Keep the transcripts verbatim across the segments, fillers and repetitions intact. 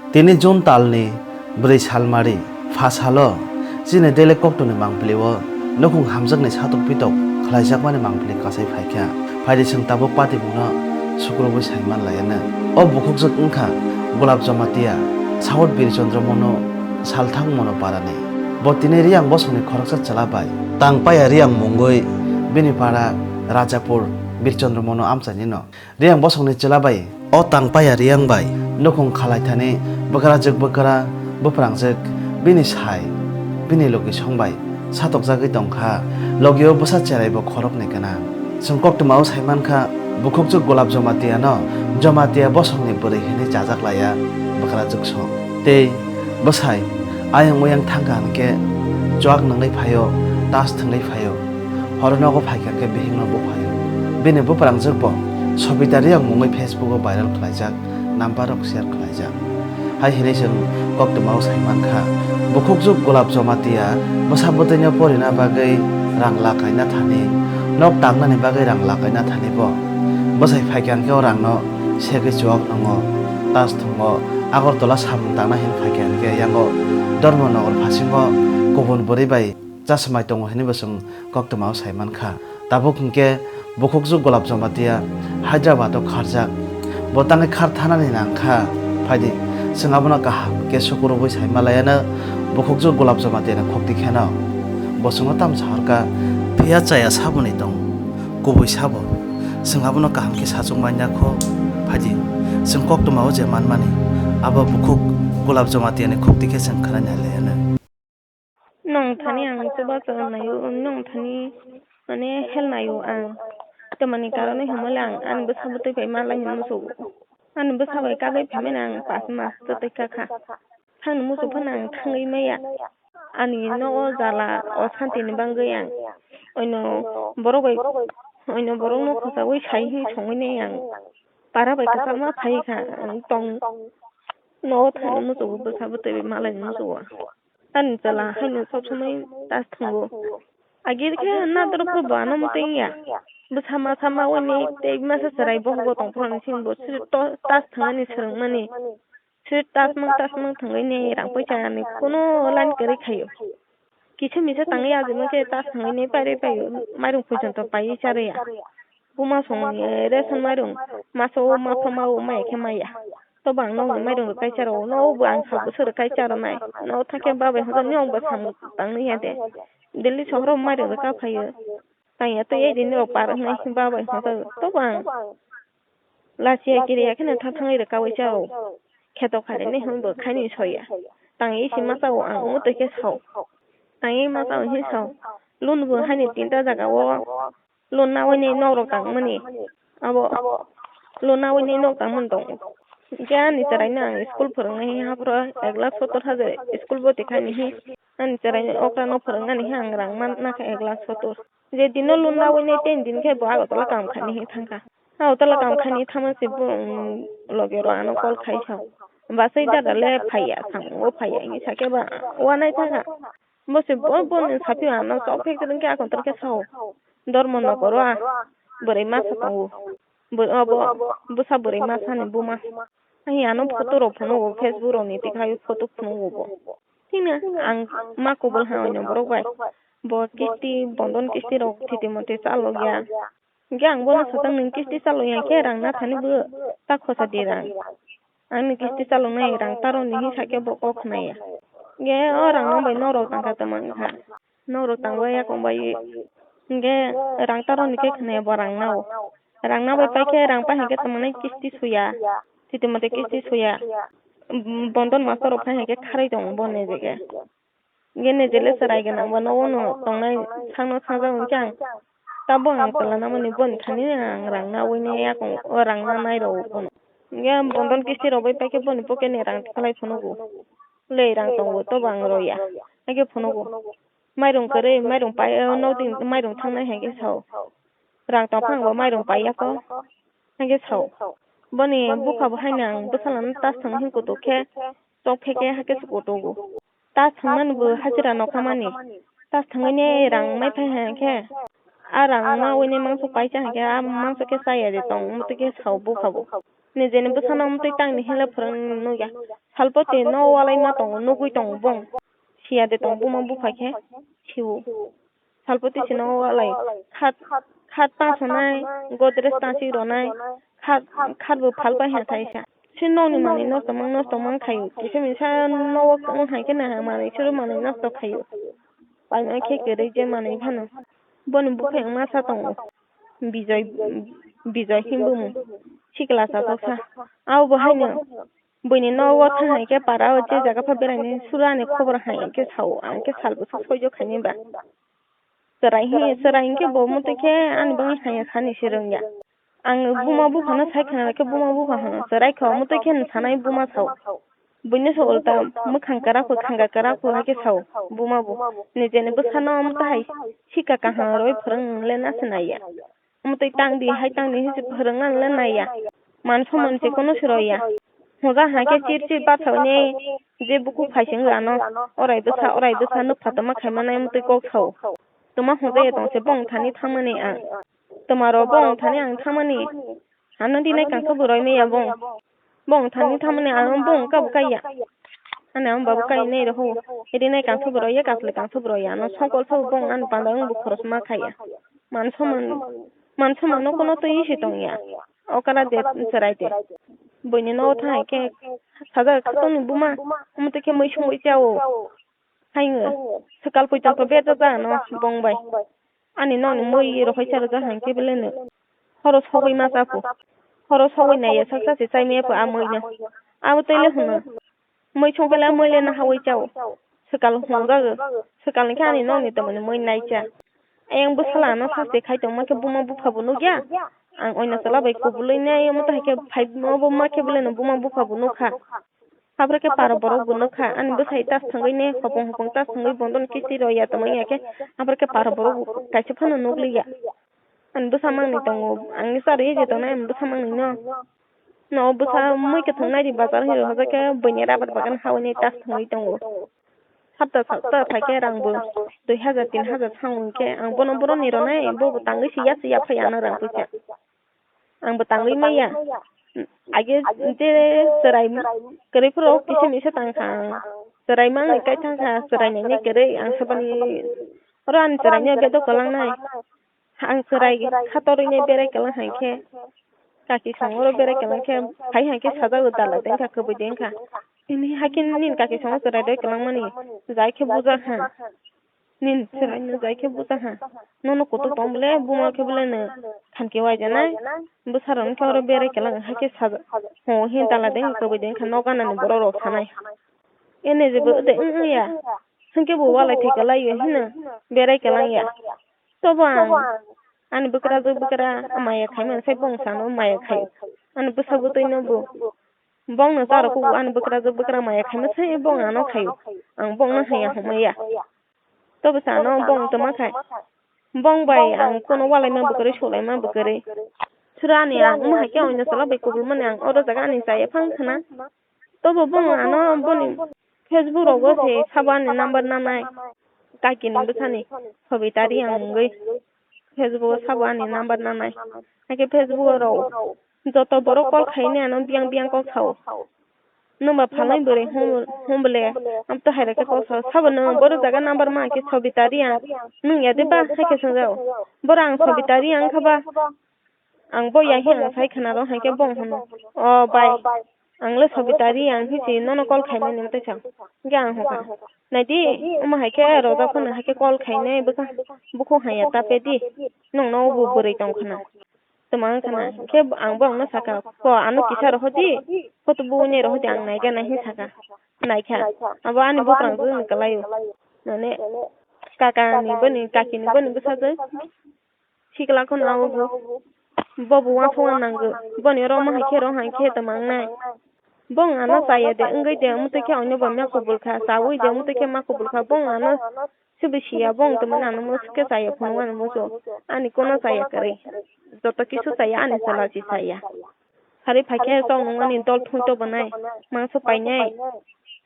Tini June talni bwrwi salmari, pha salo chini Delhi koktwni mangpili o nukhung hamjakni satok pitok khlaijakmani mangpili kasai phaikha. Phaidi chwng tabuk patibukno sukrubwi saiman laianw. O bukhukjwk wngkha Gulab Jamatia, South Birchandra Mono, Salthang Mono parani. Bo tini Riyang bosongni khoroksa chwla bai tangpaiya Riyang mungwi bini para Rajapur Birchandra Mono amchainino. Riyang bosongni chwla bai o tangpaiya Riyang bai nukhung khalaithani bwkrajwk bwkra buprangjwk bini sai bini logi song bai satokjagwi tongkha, logio bwsa cheraibo khoroknwi gwnang. Chwng koktwmao saimankha, bukhukjwk Gulab Jamatiano Jamatia bosongni bwrwi hinwi chajak laiya bwkrajwk song. Tei bwsai ayang uyang thangkha hwnkhe chuak nungwi phaio, tas thwngwi phaio. Horo nogo phaikha khe bihikno buphaio. Bini buprangjwkbo Sobita Riyang mungwi Facebook-o viral khlaijak, number rok share khlaijak. Hai hinwi chwng koktwmao saimankha, bukhukjwk Gulab Jamatia bwsa bwtwino porina bagwi rang lakaina thani, nok tangnani bagwi rang lakaina thani bo bwsai phaikha hwnkhe o rangno segwi chuak nungo, tas thwngo, Agartala samung tangna hin phaikha hwnkhe yango Dharmanagar phasingo kubun bwrwi bai chasmai tongo hinwi bo chwng koktwmao saimankha. Tabuk hinkhe bukhukjwk Gulab Jamatia Hyderabad-o kharjak. Bo tangwi khar thanani nangkha. Phaidi, chwng abono kaham khe sukurubwi saimalaiano bukhukjwk Gulab Jamatiani khukti kheno. Bo chwngno tamo sahorkha, phiya chaya saboni tong, kubui sabo. Chwng abono kaham khe sachuk manya kho. Phaidi, chwng koktwmao je manmani, abo bukhuk Gulab Jamatiani khukti khe chwng khwnani laiano. Nwng thani ang chubachu naio, nwng thani mane hel naio ang. Tamoni karon hinmale ang ani bwsa bwtwi bai malai hinwi muchungo. Ani bwsa bai kagwi phaimani ang pas mas twi kha kha. Thangni muchung phano ang thangwi maya. Ani nogo jala o santini bagwi ang oino borok bai, oino borokno khwchaui sai hinwi songwi nai ang. Para bai kwchangma phai kha ang tong. Nogo thangni muchungo bwsa bwtwi bai malaini muchungo. Ani chwla haino sob somoi tas thwngo. Agir khe nadrop khe bo ano mwtwi wngya. Bwsa masa ma wani tei masa chwrai bohogo tongphuru ni simi bo sri to-, tas thwngani swrwngmani. Sri tas mang tas mang thwngwi ni rang poisa ni kuno line kwrwi khaio. Kisa misa tangwi ajima khe tas thwngwi ni pairwi paio, mairung poichonto paiwi charwya. Buma songni ration mairung masa o mapha ma o maya khe maya. Tobo ang nokni mairung rwkai charo, nobo ang sabo se rwkai charo nai. Nok thakhe babai hoda ni ongba samung tangni ya de. Delhi sohoro mairung rwka phaio. Tangya tei ei din rok par wngnai babai hoda tobo ang. Lachiya kiriya kheno tha thangwi rwkaui charo. Kheto kharini hwnbo khaini soya. Tangya isi masa o ang mutwi khe sao. Tangya masa o hin sao. Lun bo haini tinta jaga o. Lun nawi ni nok rok tangmani. Abo lun nawi ni nok tangmani tongo. Hingke ani chwraino ang school phwrwngnai hapro ek lakh sottor hajar school boti khaini hi. Ani chwraino okra no phwrwngnani hi ang rang man nakha ek lakh sottor. Je dino lun nawi ni ten din khe bo Agartala kam khaini hi thangkha. Agartala kam khaini thangma se bo, um, logi ro ano call khai sao. Basai dada le phaiya, thango phaiya, hinwi sakhe ba wanai thangkha. Bo se bo, bo ni sapi ano chok phek ring khe akon tor khe sao. Dormo nokoro a bwrwi masa tongo. Bo, obo bwsa bwrwi masa ni buma. Ai ano photo rok phunukgo, Facebook rok ni tikhaio photo phunukgo bo. Tini ang ma kubul ha oino borok bai. Bo kisti, bondon kisti rok thiti moti chalokya. Hingke ang bono sajak nwng kisti chalokya khe rang nathani bo ta khosa di rang. Ani kisti chaloknai rang taroni hinsa khe bo kok khnaya. Hingke o rang no bai norok tangka tongma wngkha. Norok tangbai yakung bai. Hingke rang taroni khe khnaya bo rang nao. Rang nabai pai khe rang pai hingke tongmani kisti suya. Titi mate kisti suya. Bondon master rok phai hingke kharwi tongo bo nejeke. Hingke nejele chwrai gwnang bo nogo no tongnai sakno sajak hingke ang tabuk ang chwla namani boni thani ang rang nawi ne yakung o rang nanai rw bono. Hingke bondon kisti rw bai paikhe boni pocket ni rang tikalai phunugo. Le rang tongo tobo ang rw ya. Haikhe phunugo. Mairung kwrwi mairung pai o nokni mairung thangnai haikhe sao. Rang tongphang bo mairung paiya kho. Haikhe sao. Boni bupha bo haino ang bwsala no tas thang hin kutuk khe chok phekhe haikhe kutugo. Tas thangmani bo hajira nokha mani. Tas thangwi ne rang mai phai hai khe. A rang ma wi ne mangso paisa hai khe, a mangso khe chaya de tong, omo twi khe sao bupha bo. Nijeni bwsano amtwi tangni hinle phwrwng nukya. Salpoti no walai ma tongo, nugwi tongo bong. Siya de tongo buma bupha khe siwo. Salpoti sino walai khat, khat ta sonai, Godrej ta si ronai, khat, khat bo phalpai ha thaisa. Si nokni manwi nosto mang, nosto mang khaio. Kisa misa nogo wng hai khe na manwi suru manwi nosto khaio. Paima khe kwrwi je manwi phano. Boni buphang masa tongo. Bijoy, Bijoy himbumu. Sikla chasoksa. Abo bo haino. Buini nogo thang hai khe para o je jaga pha beraini sura ani khobor hai khe sao. Ang khe sal bwswk soijo khaini ba. Chwrai hi, chwrai hinkhe bo muitu khe ani bagwi hanya sani se rwngya. Ang buma buphano sai khna khe buma bupha hano chwrai kho muitu khe sanai buma sao. Buino se ulta mwkhang kwrak kho khanga kwrak kho hai khe sao buma bo. Nijeni bwsano muitu hai sika kaham rwi phwrwng le na se naiya. Omo twi tang di, hai tang di, hinsi phwrwngna le naiya. Man soman se kono se roya. Hoja hai khe chir chir bathauni je buku phaising rano. Orai bwsa, orai bwsa, nuk phatoma khaimani omo twi kok sao. Toma hoja ya tong se bong thani thangmani ang. Toma ro bong thani ang thangmani. Ano dinai kangsa bo roi maya bong. Bong thani thangmani ang bong kabo kaiya. Ani ang babu kai nei rw. Edi nai kangsa bo roya, kasle kangsa bo roya. Ano songkol sabo bong ani panda wng bo khorosma khaiya. Man soman, man soman no kono twi se tongya. Okara de chwrai de. Buini nogo thang hai khe sajak khatungni buma, omo twi khe mui songwi chao. Haino swkal poito to beta ja no bong bai. Ani nokni mui rok hai charo ja hai khe belai no. Horo sogwi ma chapo. Horo sogwi naiya sak sak se chai maya po a mui no. Abo twi le hwno. Mui songkhe le mui le nahaui chao. Swkal hwnjago. Swkal ni khe ani nokni tongmani mui nai cha. Ayang bwsala ano saste khai tongma khe buma bupha bo nukya. Ang oina chwla bai kubulwi nai omo to hai khe phai obo ma khe belai no buma bupha bo nukha. Haphre khe para borok bo nukha. Ani bwsai tas thangwi ne hopong hopong tas thangwi bondo ni kisti rw ya tongma ya khe. Haphre khe para borok bo kaisa phano nukliya. Ani bwsa mangni tongo. Ang ni chari je tongnai ani bwsa mangni no. No bwsa mui kwthwng nai di bazar hinwi hoja khe buini rabar bagan hawi nai tas thangwi tongo. Hapta sapta phai khe rang bo dui hajar tin hajar thang wng khe ang bono boroni ronai bo bo tangwi si ya si ya phai ano rang puisa. Ang bo tangwi maya. Age je chwrai kwrwi phuru kisa misa tang kha ang. Chwrai mangni kai thang kha chwrai nai nai kwrwi ang sabani oro ani chwrai ni bedo kwlang nai. Ang chwrai kha torwi nai berai kwlang hai khe. Kaki song oro berai kwlang khe phai hai khe sajagwi dala deng kha kwbwi deng kha. Tini hakhe nini kaki song chwrai doi kwlang mani jai khe buja kha. Nini chwrai no jai khe buja kha. Nono kutuk tong bole buma khe bole no khan khe wai janai. Bwsa rok khe oro berai kwlang hai khe sajak. Ho hin dala deng kwbwi deng kha nok gana ni borok rok sanai. Ene je bo de wng ya. Hinkhe bo walai thai kwlai o hino berai kwlang ya. Tobo ang ani bwkrajwk bwkra maya khaimani sai bong sano maya khaio. Ani bwsa bwtwino bo bongno charwk kugo ani bwkrajwk bwkra maya khaima sai bong ano khaio. Ang bongno haya hwnmaya. Tobo sano bong tongma khai. Bong bai ang kono walaima bwkrwi solaima bwkrwi. Sura ani ang wng hai khe oino chwla bai kubulmani ang oro jaga ani chaya phang khna. Tobo bong ano boni Facebook rogo se sabo ani number nanai. Kakini bwsani Sobita Reang wngwi Facebook o sabo ani number nanai. Hakhe Facebook o rw joto borok call khaini ano biyang biyang kok sao. Nwng ba phalnai bwrwi hwn bwle, amtwi hai rw khe kok sao. Sabo nwng boro jaga number ma khe Sobita Reang nwng ya de ba? Hai khe swngjao. Boro ang Sobita Reang wngkha ba? Ang bo ya hi ang sai khna rw hai khe bong hwno, "O bai, ang le Sobita Reang hi si nono call khaimani," tei sa. Hwnkhe ang hwnkha, "Nai di, omo hai khe rojak phano hai khe call khainai bwkha, bukhuk hai ya ta pe di, nwng no bo bwrwi tong khna." Tongma wng khna, hwnkhe ang borokno sakha, "Ko ano kisa rohor di, photo buini rohor di, ang nai gana," hin sakha, naikha. Abo ani buphang jwk ni kwlaio, mane kaka ni boni, kaki ni boni bwsajwk. Sikla kheno abo bo. Bo bo uansukna nango. Boni oro omo hai khe, oro hai khe tongma wngnai. Bong ano chaya de, wngwi de, omo twi khe oino bo ma kubul kha, chaui de, omo twi khe ma kubul kha. Bong ano sibo siya, bong tongmani ano muchuk khe chaya phunukmani muchuk. Ani kono chaya kwrwi. Joto kisu chaya, ani chwla se chaya. Sari phaikhe chwng nungmani dol thung tobonai, mangso painai,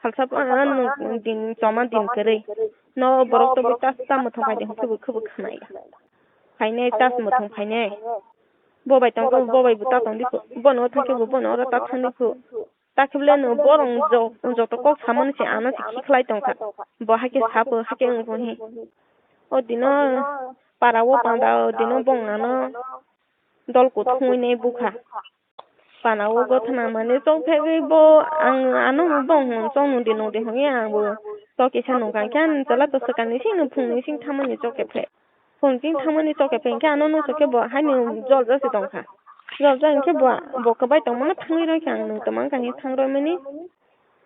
salsa din choma din kwrwi. No borok tobwi tas ta mwthang phaidi hwnkhe bo khwbo khnai. Phainai tas mwthang phainai. Bo bai tongkha, bo bai bo ta tongdi kho. Bono thangkhe bo bono oro ta thangdi kho. Ta khe bole no borong jo-, joto kok samani se ano se khikhlai tongkha. Bo haikhe sapo, haikhe wngkha he. O dino para o panda o dino bong ano dol kuthumui nai bukha. Pana o gothana mane chok phegwi bo ang ano bong hwn chok nungdi nungdi hwnwi ang bo chok kisa nungkha. Khe ani chwla to swkang ni sing no phung ni sing thamani chok khe phe. Phung sing thamani chok khe phe. Khe ano nung chok khe bo haino jol jase tongkha. Jol ja hinkhe bo, bo kwbai tongmano thangwi rw khe ang nung tongmani khe thang rw mani.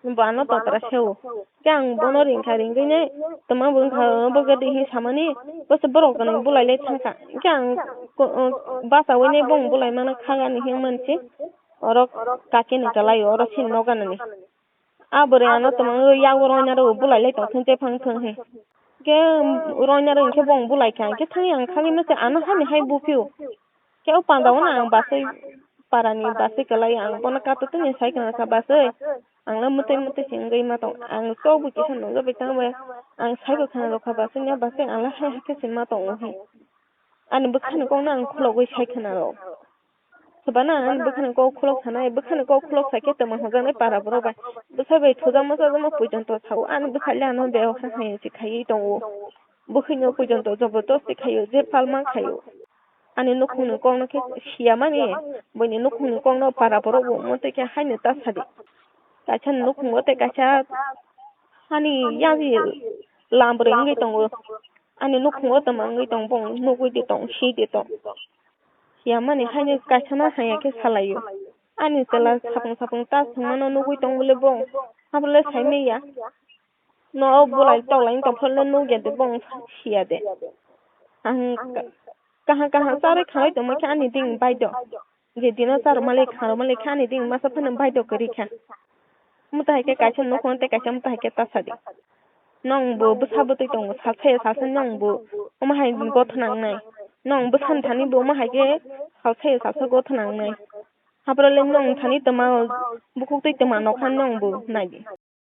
Bo ano totra se o. Khe ang bono ringkha, ringwi nai tongma bo wngkha, bo gede hin samani, bo se borok gwnang bulai lai thangkha. Khe ang ko-, o, bachawi nai bong bulai mano kha gani hin mansi, oro kake ni kalai o, oro sin no ganani. A bwrwi ano tongma yago roina rw bulai lai tong thung, jephang thung he. Khe roina rw hinkhe bong bulai kha, khe thangwi ang khagwi mase ano hani hai buphio. Khe o panda o na ang baswi parani baswi kwlai ang bono kato tini sai khna kha baswi. Ang le mwtwi mwtwi se wngwi ma tong. Ang chok bo kisa nungjabai tang bai. Ang sai bo khna rw kha baswi ni baswi ang le hai hai khe se ma tongo he. Ani bwkhani kok no ang khulogwi sai khna rw. Soba na ani bwkhani kok khulok sanai, bwkhani kok khulok sai khe tongma hwnjaknai para borok bai. Bwsai bai thujakma chajakma poito sao. Ani bwsai le ano bebak hai hai se khaiwi tongo. Bwkhwino poito jobodosti khaio, je palma khaio. Ani nukhungni kokno khe siyamani, buini nukhungni kokno para borok bo omo twi khe haino ta sadi. Kaisa nukhungo tei kaisa hani yagi lambrwi wngwi tongo. Ani nukhungo tongma wngwi tong, bong nugwi de tong, si de tong. Siyamani haino kaisa ma haya khe salaio. Ani chwla sapung sapung ta thwngmano nugwi tong bole bong, habrole saimanya. No o bulai toklai wng tong phano nukya de bong siya de. Ang ka-, kaham kaham charwi khanai tongma khe ani ding baidok. Je dino charwmali kharwmali khe ani ding masa phano baidok kwrwi kha. Muta hai khe kaisa nukhung tei kaisa muta hai khe ta sadi. Nong bo bwsa bwtwi tongo, salsa ya salsa nong bo omo hai gothna wngnai. Nong bwsani thani bo omo hai khe salsa ya salsa gothna wngnai. Habrole nong thani tongma bukhuk twi tongma nokha nong bo nai di.